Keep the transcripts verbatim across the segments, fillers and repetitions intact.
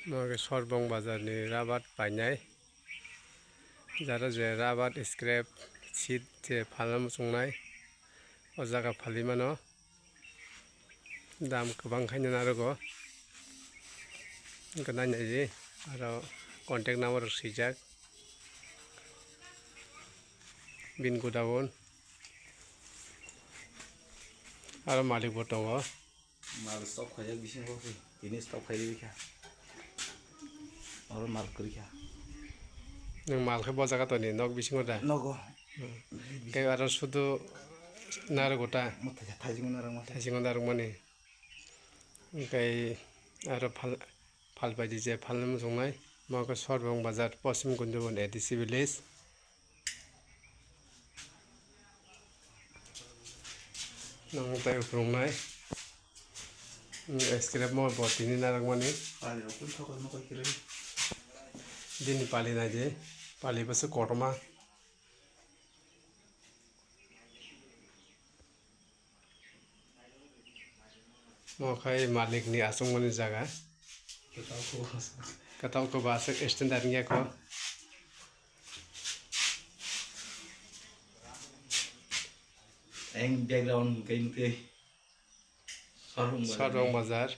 Mo khe Sorbong bazar ni rabat painai. Jara je rabat scrap seat je phalna muchungnai. O jaga phali mano. Dam kwbang khaina narogo. Wngkha nainai di. Aro contact number rok swijak. Bini godown. Aro malik bo tongo. Mal stock khaijak bisingo se, tini stock khai rikha. Oro mal kwrwikha. Nwng mal khe bo jaga toni nok bisingo da? Nogo. Hmm. Tei aro sudu narwgo ta? Mo thaisa thaisingo narwkma. Thaisingo narwkmani. Tei aro phal, phal bai di je phalna muchungnai. Mo khe Sorbong bazar, Poschim Kunjabon A D C village. Nang tei uphunuknai. Scrap mo bo tini narwkmani. Pali rok kung thokol mokol kwrwi. Bini pali naidi. Pali bwswk kotorma. Mo khai malik ni achukmani jaga. Kwtal khe bo aswk standard wngya kho. Ang background hwnkhe nukhe Sorbong bazar. Sorbong bazar.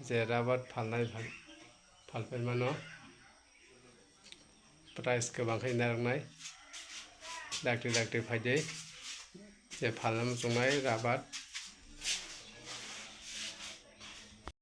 Je rabat phalnai phal, phalpai mano. Price kwbang khe narwknai. Dakti dakti phaidi. Je phalna muchungnai rabat.